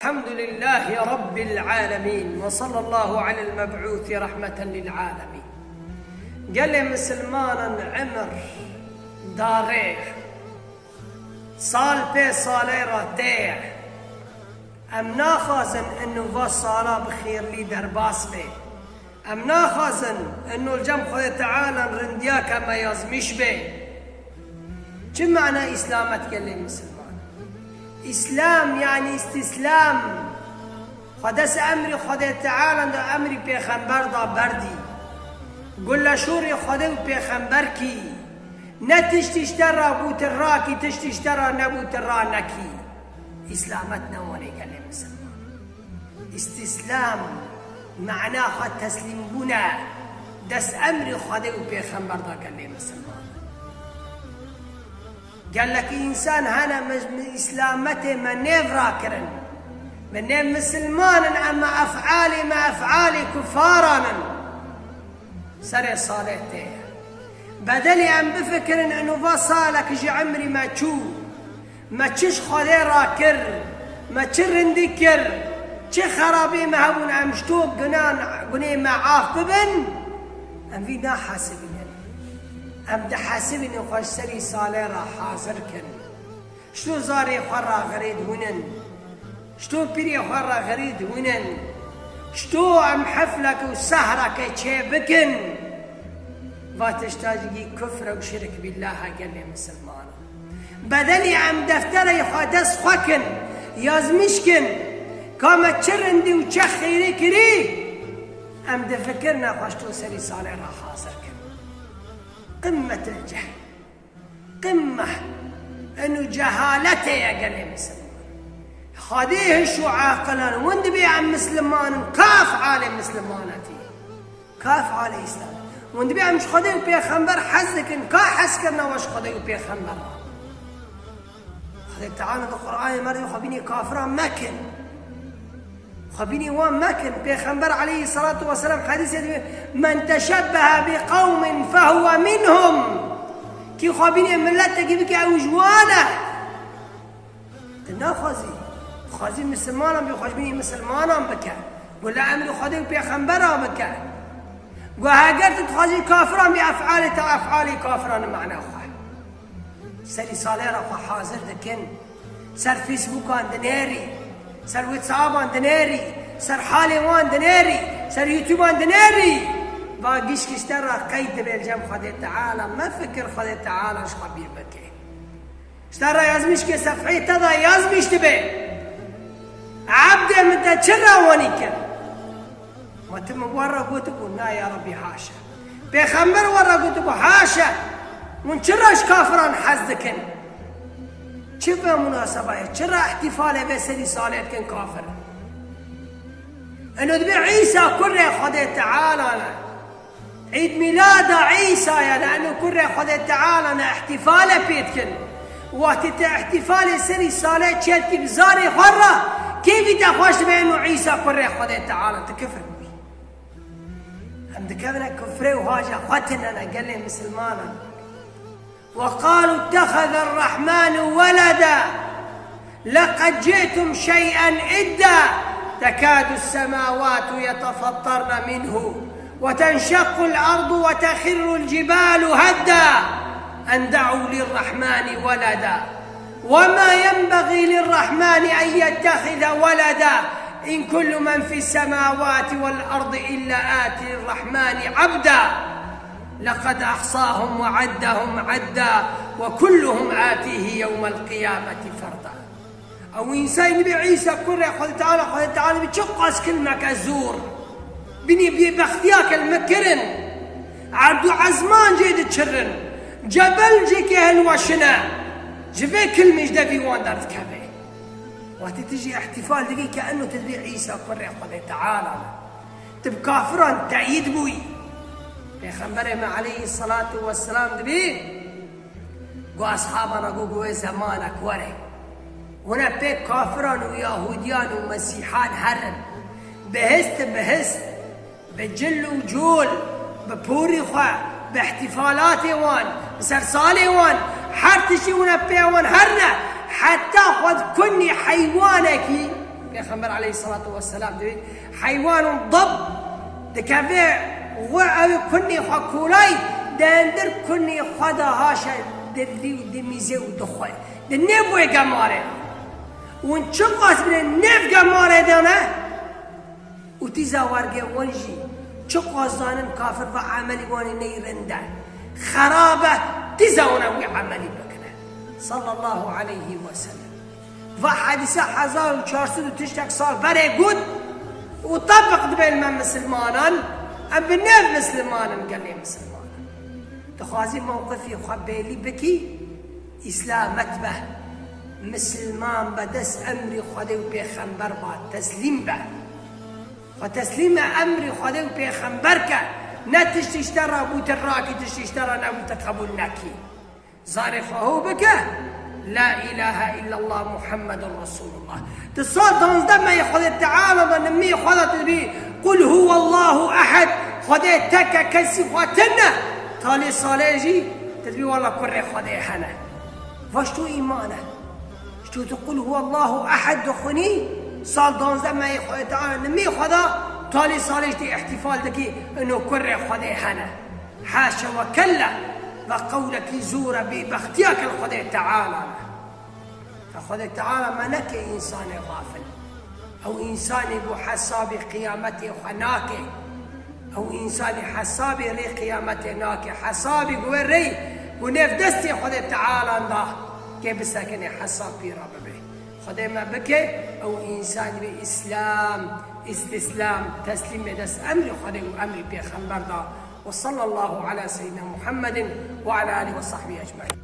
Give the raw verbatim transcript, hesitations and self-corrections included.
الحمد لله رب العالمين وصلى الله على المبعوث رحمة للعالمين. Gelê misilmanan emir darê, sal pê salê re tê. Em naxwazin inu va sala bi xêrlî derbas bê. Em naxwazin inu li cem Xwedê Teala rindiyake me yazmîş bê. Çi mana îslamet gelê misilman? Îslam yanî îstîslam. Xwe dest emrî Xwedê Teala da emrî pêxember da berdî. Gulle şûrî Xwedê û pêxember kî. Ne tiştî ji te ra bû ti rakî, tiştî ji te ra nebû ti ranekî. Îslamet ne wanê gelê misilman. Îstîslam, mana xwe teslîmbûn e, dest emrî Xwedê û pêxember da gelê misilman. Gelekî însan hene me, me îslametê me nêv rakirin. Me nêv misilman in, ema efalê me efalê kufaran in. Serê salê tê ye. Bedelî em bifikirin, inu va salek ji emrî me çû. Me çi ji Xwedê rakir, me çi rindî kir, çi xerabî me hebûn, em ji to gunan, gunê me af bibin, em vî nahesibînin. Em dihesibînin xwe ji serî salê re hazir kin. Ji to zarê xwe re xerîd hûn in. Ji to pîrê xwe re xerîd hûn in. Ji to em heflek û sehreke çê bikin. Va tişta jî kufr û şirk billah e gelê misilman. Bedelî em defterê xwe dest xwe kin, yazmîş kin, ka me çi rindî û çi xêrî kirî, em difikirine xwe ji to serî salê re hazir kin. Qimmetil cehl. Qimme. Eno cehaletê ye gelê misilman. Xwedê hiş û aqilan, win dibê em misliman in, ka efalê mislimanetî. Ka efalê Îslam. Hûn dibê em ji Xwedê û Pêxember hez dikin. Ka hez kirine we ji Xwedê û Pêxember re? Xwedê Teala di Qur'anê me de xwe bînê kafiran mekin. Xwe bînê wan mekin. Pêxember aleyhisselatu vesselam hedîsê dibê, "Men teşebbehe bi qewmin fehuve minhum." Kî xwe bînê miletekî bike ew ji wan e. Tu naxwazî. Xwazî misilmanan bî, xwe ji bînî misilmanan bike. Got la emrî Xwedê û pêxembera bike. Got heger tu dixwazî kafiran bî, efalê te efalê kafiran e mana xwe. Serî salê re xwe hazir dikin. Ser Facebookan dinêrî. Ser WhatsAppan dinêrî. Ser halê wan dinêrî. Ser YouTubean dinêrî. Va giş giş te re qeyd dibe li cem Xwedê Teala. Me fikir Xwedê Teala ji xwe bîr bike. Ji te re yazmîş ke sefhê te de yazmîş dibe. Ebdê min te çi re wenî kir? Ma tu min we re gotibû, na ya Rebbî haşa. Pêxember we re gotibû, haşa. Hûn çi re ji kafiran hez dikin? Çi vê munaseba ye? Çi re îhtîfalê vê serî salê dikin kafir? Eno dibê Îsa kurê Xwedê Teala ne. Îd Mîlada Îsaya, li eno kurê Xwedê Teala ne îhtîfale pê dikin. Wextê te îhtîfalê serî salê çêdikî bi zarê xwe re, kêfî te xweş dibe eno Îsa kurê Xwedê Teala, tu kifir bûyî. Em dikevine kufrê û haja xwe tune ne gelê misilmanan. وقالوا اتخذ الرحمن ولدا لقد جئتم شيئا إدا تكاد السماوات يتفطرن منه وتنشق الأرض وتخر الجبال هدا أن دعوا للرحمن ولدا وما ينبغي للرحمن أن يتخذ ولدا إن كل من في السماوات والأرض إلا آتي الرحمن عبدا لقد أحصاهم وعدهم عدا وكلهم آتيه يوم القيامة فردا. Ew însanî dibê Îsa kurê Xwedê Teala, Xwedê Teala dibê çi qas kilmeke zor. Binî bêbextiyake li me kirin. Erd û ezman jê diçirin. Cebel jê kê hilweşine. Ji vê kilmê ji devî wan derdikeve. Wextê tu jî îhtîfal dikî ke eno tu dibê Îsa kurê Xwedê Teala ne. Tu bi kafiran teyîd bûyî. Pêxemberê me aleyhisselatu vesselam dibê, got eshabana, got, got wê zemanek were. Hûn ê pê kafiran û yahudiyan û mesîhan herin. Bihist, bihist, bi cil û cûl, bi porî xwe, bi îhtîfalatê wan, bi sersalê wan, her tiştî hûn ê pê wan herine. Heta xwe dikunî heywanekî, Pêxember aleyhissalatu vesselam divê heywanun dab dikeve xwe ew kunê xwe kolay dendir kunê xwe de haşa dirî û dimîze û dixwe. Di nêv wê gemarê. Hûn çiqas bine nêv gemarê de ne? Û tîza wergê wan jî çiqas zanin kafir ve emelî wan ê ney rind e, xerab e, tîza wana wî emelî bikine. Sallallahu aleyhi ve sellem. Va hedîse hezar û çar sed û tiştek sal berê got û tebiq dibe li me misilmanan, em bi nêv misilman in, gelê misilmanan. Dixwazî mewqifî xwe bêlî bikî, îslamet be, misilman be, dest emrî Xwedê û pêxember be, teslîm be. Xwe teslîme emrî Xwedê û pêxember ke, ne tiştî ji te re bû tu rakî, tiştî ji te re nebû tu qebûl nekî. Zarê xwe hû bike, La ilahe illallah Muhammedun Resulullah. Di sal danzdeh meyê Xwedê Teala de nimî xwe de tu dibî, Qul huwallahu ehed, Xwedê tek e, kesî xwe tune. Talê salê jî tu dibî wela kurê Xwedê hene. Vaş tu îman e. Ji tu Qul huwallahu ehed dixwinî, sal danzdeh meyê Xwedê Teala nimî xwe de, talê salê jî tê îhtîfal dikî, ino kurê Xwedê hene. Haşa ve kella, ve qewlekî zûr e, bêbextiyeke li Xwedê Teala ne. Ve Xwedê Teala me neke însanê xafil. Ew însanê ku hesabê qiyametê xwe nake. Ew însanê hesabê rê qiyametê nake. Hesabê ku wê rê ku nêv destê Xwedê Teala da, kê bisekine hesab pî re bibe. Xwedê me bike, ew însanî be îslam, îstîslam, teslîmê dest emrî Xwedê û emrî pêxember da. Ve sallallahu ala seyyidina Muhammedin ve ala alihi ve sahbihi ecmaîn.